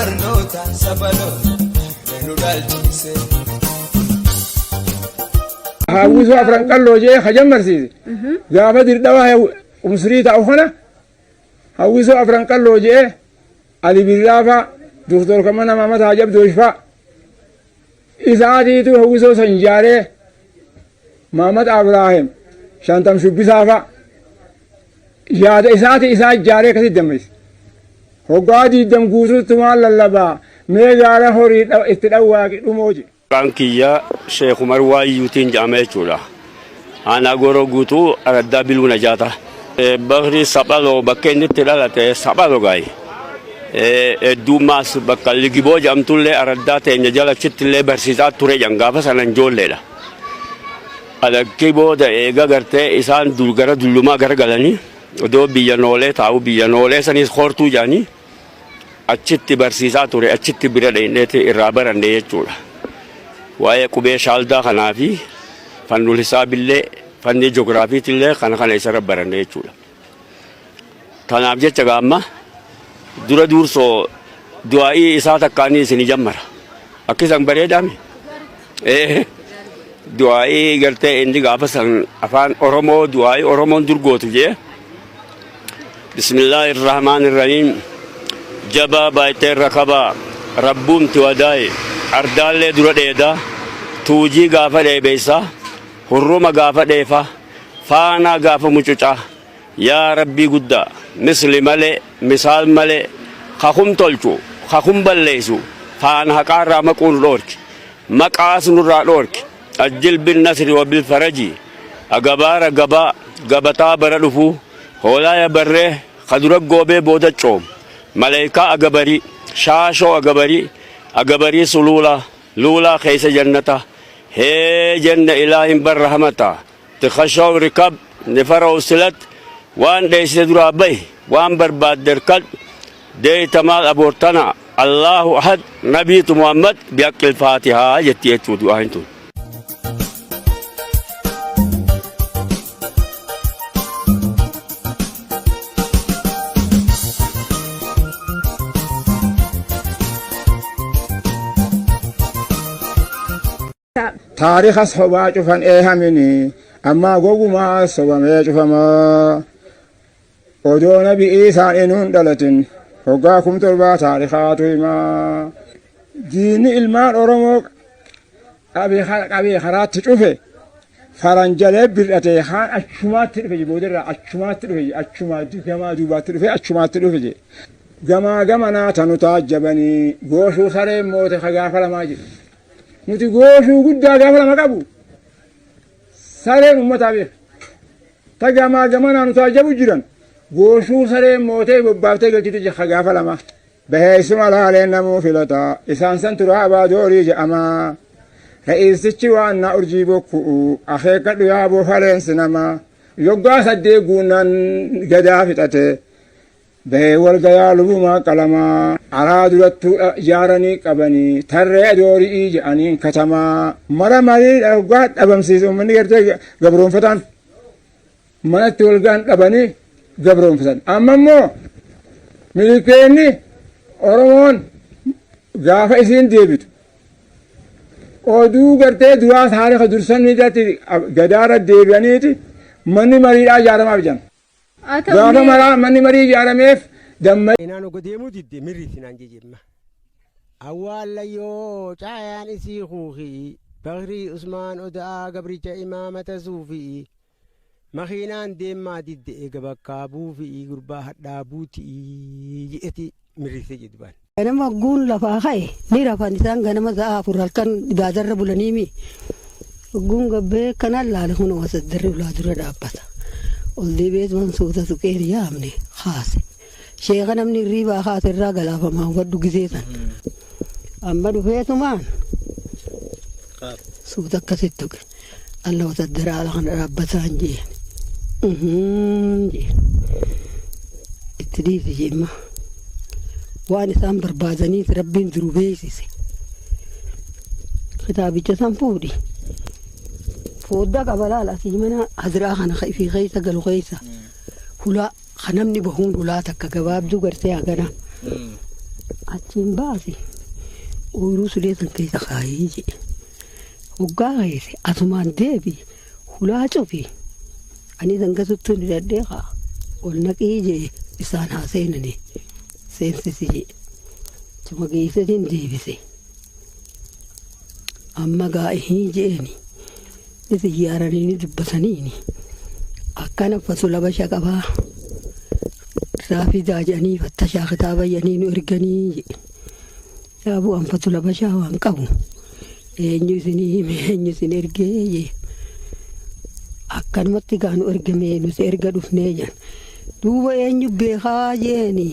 Barnoota sabaloo nu dhaalchise. Hawwisoo afran qalloo jee hajammarsiise. Gaafa dirdhawaa umsurii ta'u kana hawwisoo afran qalloo jee Ali Birraa fa'a Doktor Kamana Maamad Haji Abdoosh fa'a isaatiitu hawwisoo san ijaaree Maamad Abraahim Shantam Shubbisaa fa'a yaada isaati isaa ijaaree akkasitti dammeesse. Hoggaa diiddam guutuutti maal lallabaa mee gaara horii itti dhawwaaqi dhumoo jedhe. Maqaan kiyya Sheekh Umar Waayyuutiin jedhama jechuudha. Aanaa Gooroo Guutuu Araddaa Biluu Najaata. Bakri Saphaloo bakka inni itti dhalate Saphalo gaayi. Hedduummaas bakka Ligiboo jedhamtullee araddaa teenya jala achittillee barsiisaa ture jedhan gaafa sana ijoolleedha. Alakki booda eega gartee isaan dur gara dullumaa gara galanii odoo biyya noolee taa'u biyya noolee saniis koortuu jedhanii achitti barsiisaa ture achitti bira dhayneeti irraa baranne jechuudha. Waa'ee qubee shaaldaa kanaa fi fannul hisaabillee fannii joogiraafiitillee kana kana isarra baranne jechuudha. Tanaaf jecha gaamma dura duursoo du'aa'ii isaa takkaanii isin jammara. Akki isan bareedaame? Ee du'aa'ii gartee inni gaafa san afaan Oromoo du'aa'ii Oromoon dur gootu jee. Bismillaahi Irrahmaan Irrahiim. Jabaa baay'ee rakabaa rabbuumti wadaaye ardaallee dura dheedaa tuujii gaafa dheebeessa hurruma gaafa dheefa faanaa gaafa mucucaa yaa rabbii guddaa misli malee misaal malee kakum tolchu kakum balleessu faana haqaarraa maquu nu dhoorki maqaas nurraa dhoorki ajjil bin nasri wa bil faraji agabaara gabaa gabataa bara dhufuu hoolaaya barree kadura goobee booda coom maleekaa agabarii shaashoo agabarii agabarii suluulaa luulaa keessa jannata hee jenna ilaahin barra hamataa tikhashaw rikab nifaraw silat waan dheessite duraa bahi waan barbaadde irkadhu deeyta maal aboortana Allahu ahad nabiitu Muhammad bihaqqil faatihaa jetti jechuu du'aan tun. Taarika sobaa cufan eehamini ammaa gogumaa sobamee cufamaa. Odoo nabi Iisaan inuun dhalatin hoggaa 7000 taarikaatu himaa. Diinni ilmaan Oromoo qabee karaatti cufe faranjalee bir'atee kaan achumaatti dhufe boodarraa achumaatti dhufe achumaa gamaa duubaatti dhufe achumaatti dhufe gamaa gamanaa tanu taajjabanii gooshuu sareen moote ka gaafa lamaa jedhe. Nuti gooshuu guddaa gaafa lama qabu sareen ummataa beeka. Ta gamaa gamanaa nu taajjabu jiran gooshuu sareen mootee bobbaaftee galchite jira gaafa lama. Baheessuma laaleen namuu filata isaan san turaa abaadoorii jedhama. Ra'iistichi waan na urjii bokku'u akeekkadhu yaaboo faleensi nama. Yoggaa saddeet guunnaan gadaa fixate. Bahee walgayaa lubumaa qalamaa araa durattuu ijaaranii qabanii tarree adoori'ii jedhaniin katamaa mara marii dhaggaa dhabamsiise uummanni gartee gabroonfataan manatti walgaan dhabanii gabroonfatan. Amma immoo milikeenya Oromoon gaafa isiin deebitu oduu gartee duraa taarika dursan irratti gadaara deebi'aniiti manni mariidhaa ijaaramaaf jiran. Haa ta'u Gaafa mee maraa manni marii ijaarameef damma Inaan oga deemuu didde mirrisi naan jejemma. Awwaallayyoo caayaan isii kuukii Bakrii Usmaan Oda'aa gabricha imaamata suufii makiinaan deemmaa didde eega bakkaa buufii gurbaa hadhaa buutii je'eti mirrise jedhu. Ganama hogguun lafaa ka'e ni rafan isaan ganama sa'a 4 halkan ibaadarra bulaniimi. Hogguun gabbee akkanaan laale kunoo wasaddarri ulaa dura dhaabbata. Ol deebi'eetuman suuta tuqee hin yaamne kaase. Sheeka namni hirriibaa kaase irraa galaafamaa hubadhu gizee san. Amma dhufeetumaan suuta akkasitti tuqe. Alla wasaddara ala kana dhaabbataan jeen. Jeen. Itti dhiisi jeemma. Waan isaan barbaadaniif Rabbiin duru beeksise. Kitaabicha san fuudhi. Fooddaa qaba laala asii mana hadiraa kana ka ifii keessa galu keessa. Hulaa ka namni bahuun hulaa takka gabaabduu gartee hagana. Achi Achiin baasi ooyiruu sulee san keessa kaayii jedhe. Hoggaa keesse asumaan deebi hulaa cufi ani sangasuttuun hidhadhee kaa ol naqii jee isaan haa seenani seensisi jee. Achuma geessetiin deebise. Amma gaa'ihii jeeni ni xiyyaaranii ni dubbataniini akkana fasula basha qabaa irraa fidaa jedhanii fattashaa kitaaba jedhanii nu erganii jedhe. Yaa bu'aan fasula bashaa waan qabu eenyu isinii hime eenyu isin ergee jee. Akkanumatti gaa nu ergame nuti erga dhufnee jedhan. Duuba eenyu beekaa jeeni.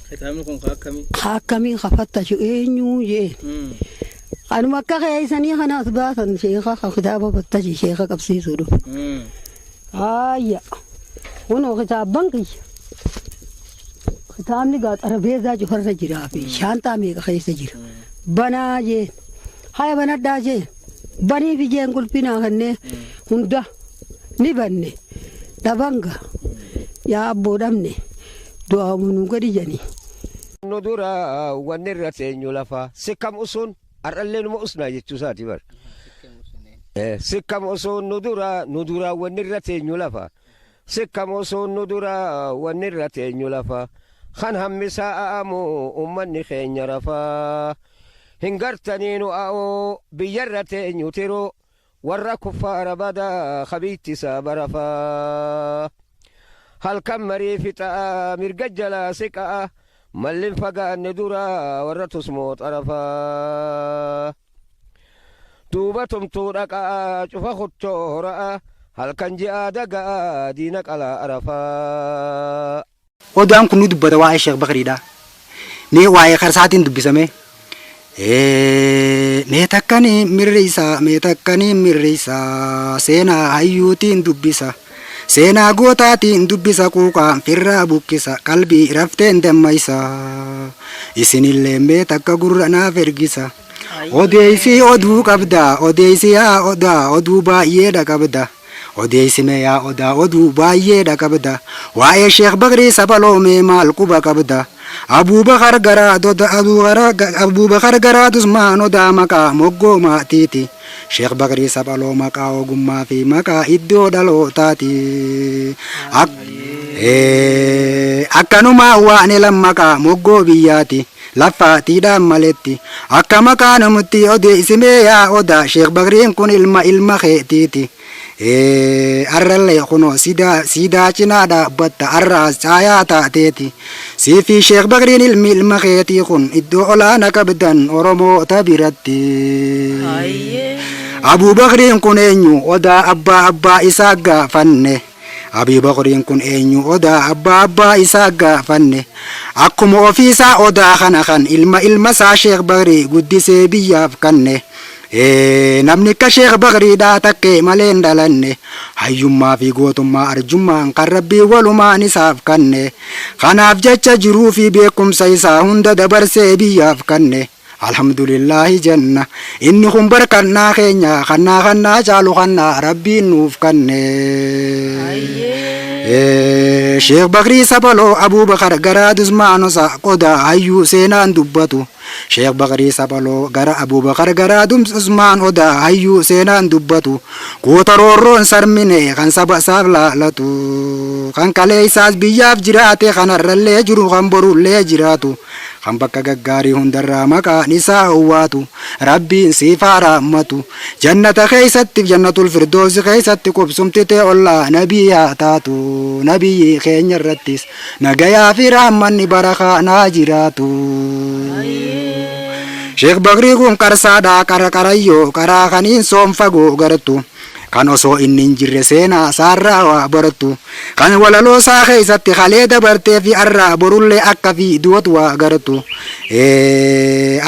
Kitaabni kun ka akkamii? Ka akkamii ka fattashu eenyu jeen. Kanuma akka keeysanii kana as baasan sheeka ka kitaaba fattashi sheeka qabsiisuu dhufe. Haayya. Kunoo kitaabban kiyya. Kitaabni gaa xarabeezaa cufarra jiraa fi shaantaa meeqa keessa jira. Banaa jeen. Haya banadhaa jeen. Banii fi jeen qulfinaa kennee hunda ni banne. Dhabanga. Yaa abboo dhabne. Du'aa nu gadi jani. Nu dura wanni irra teenyu lafa sikkam usuun har'allee numa usnaa jechuu isaati bar. Sikkam usuun nu dura nu dura wanni irra teenyu lafa sikkam usuun nu dura wanni irra teenyu lafa kan hammisaa a'amu ummanni keenya rafaa hin gartanii nu a'oo biyyarra teenyu tiruu warra kuffaara badaa kabiittisaa barafaa. Halkan marii fixa'a mirga jalaa siqa'a mallin fagaanne dura warra tusmoo xarafaa. Duuba tumtuu dhaqa'a cufa huttoo hora'a halkan ji'aa daga'a diina qalaa arafaa. Odaan kun ni dubbata waa'ee Sheekh Bakriidha. Mee waa'ee karsaatiin dubbisame. Mee takkanii mirriysa mee takkanii mirriysa seenaa hayyuutiin dubbisa. Seenaa gootaatiin dubbisa quuqaan firraa buqqisa qalbii rafteen dammaysa. Isinillee mee takka gurra naaf ergisa. Odeessi oduu qabda odeessi yaa odaa oduu baay'eedha qabda. Odeessi mee yaa odaa oduu baay'eedha qabda. Waa'ee Sheekh Bakrii Saphaloo mee maal quba qabda. Abuubakar garaa Abuubakar garaa Usmaan odaa maqaa moggoo maatiiti. Sheekh Bakrii Saphaloo maqaa ogummaa fi maqaa iddoo dhalootaati. Akkanumaa waan elan maqaa moggoo biyyaati. Laffaatiidhaan maletti. Akka maqaa namutti odeessi mee yaa odaa Sheekh Bakriin kun ilma ilma keetiiti. Arrallee kunoo siidaa cinaa dhaabbatta arraas caayaa taateeti. Siifi Sheekh Bakriin ilmi ilma keetii kun iddoo olaana qabdan Oromoota biratti. Abuubakriin kun eenyu odaa abbaa abbaa isaa gaafanne. Abuubakriin kun eenyu odaa abbaa abbaa isaa gaafanne. Akkuma ofiisaa odaa kana kan ilma ilma isaa Sheekh Bakrii guddisee biyyaaf kanne. Namni akka Sheekh Bakriidhaa takkee malee hin dhalanne. Hayyummaa fi gootummaa arjummaan kan Rabbii walumaan isaaf kanne. Kanaaf jecha jiruu fi beekumsa isaa hunda dabarsee biyyaaf kanne. Alhamdulillahi jenna. Inni kun barkannaa keenya kannaa kannaa caalu kannaa Rabbiin nuuf kanne. Sheekh Bakrii Saphaloo Abuubakar garaa Dusmaanosa qodaa hayyuu seenaan dubbatu. Sheekh Bakrii Saphaloo gara Abuubakar garaa Usmaan odaa hayyuu seenaan dubbatu. Goota roorroon sarmine kan saba isaaf laalatu. Kan kalee isaas biyyaaf jiraate kanarrallee jiru kan borullee jiraatu. Kan bakka gaggaarii hundarraa maqaan isaa owwaatu. Rabbiin siif haa rahmatu. Jannata keessatti jannatul firdoosi keessatti qubsumti ta'e ollaa nabii haa taatu. Nabiyyi keenya irrattis nagayaa fi rahmanni barakaa naa jiraatu. Sheekh Bakrii kun qarsaadhaa qara qarayyoo qaraa kaniin soom fagoo gartu. Kan osoo inni hin jirre seenaa isaarraa waa bartu. Kan walaloo isaa keessatti kalee dabartee fi arraa borullee akka fi du'atu waa gartu.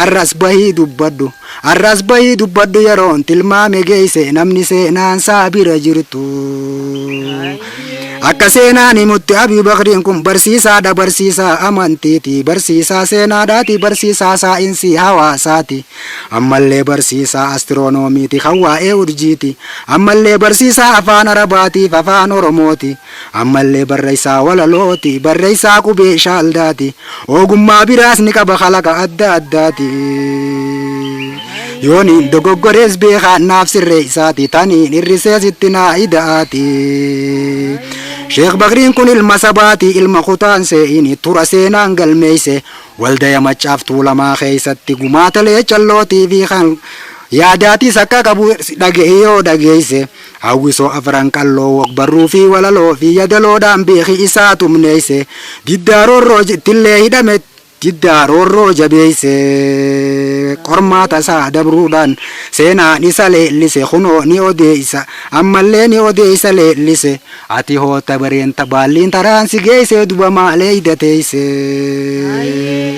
Arras bahii dubbadhu. Arras bahii dubbadhu yeroon tilmaame geesse namni seenaan isaa bira jirtu. Akka seenaan himutti Abii Bakriin kun barsiisaadha, barsiisaa amantiiti, barsiisaa seenaadhaati, barsiisaa saayinsii hawaasaati. Ammallee barsiisaa astiroonomiiti kan waa'ee urjiiti. Ammallee barsiisaa afaan Arabaatiif afaan Oromooti. Ammallee barreessaa walalooti, barreessaa qubee shaaldaati. Ogummaa biraas ni qaba kalaqa adda addaati. Yooniin dogoggorees beekaa naaf sirreessaati, taniin irrisees itti naa ida'aati. Sheekh Bakriin kun ilma sabaati, ilma kutaan se'ini tura seenaan galmeeyse. Waldaya Maccaaf Tuulamaa keeysatti gumaata leecallootii fi kan yaadaatis akka qabu dhaga'i yoo dhageeyse. Hawwisoo Afran Qalloo wogbarruu fi walaloo fi yadaloodhaan beeki isaa tumneeyse. Diddaa roorroo ittillee hidhame diddaa roorroo jabeeyse. Qormaata isaa dabruudhaan seenaan isa leellise kunoo ni odeeysa ammallee ni odeeysa leellise. Ati hoota bareenta baalliin taraan si geeyse duba maalee hidateeyse.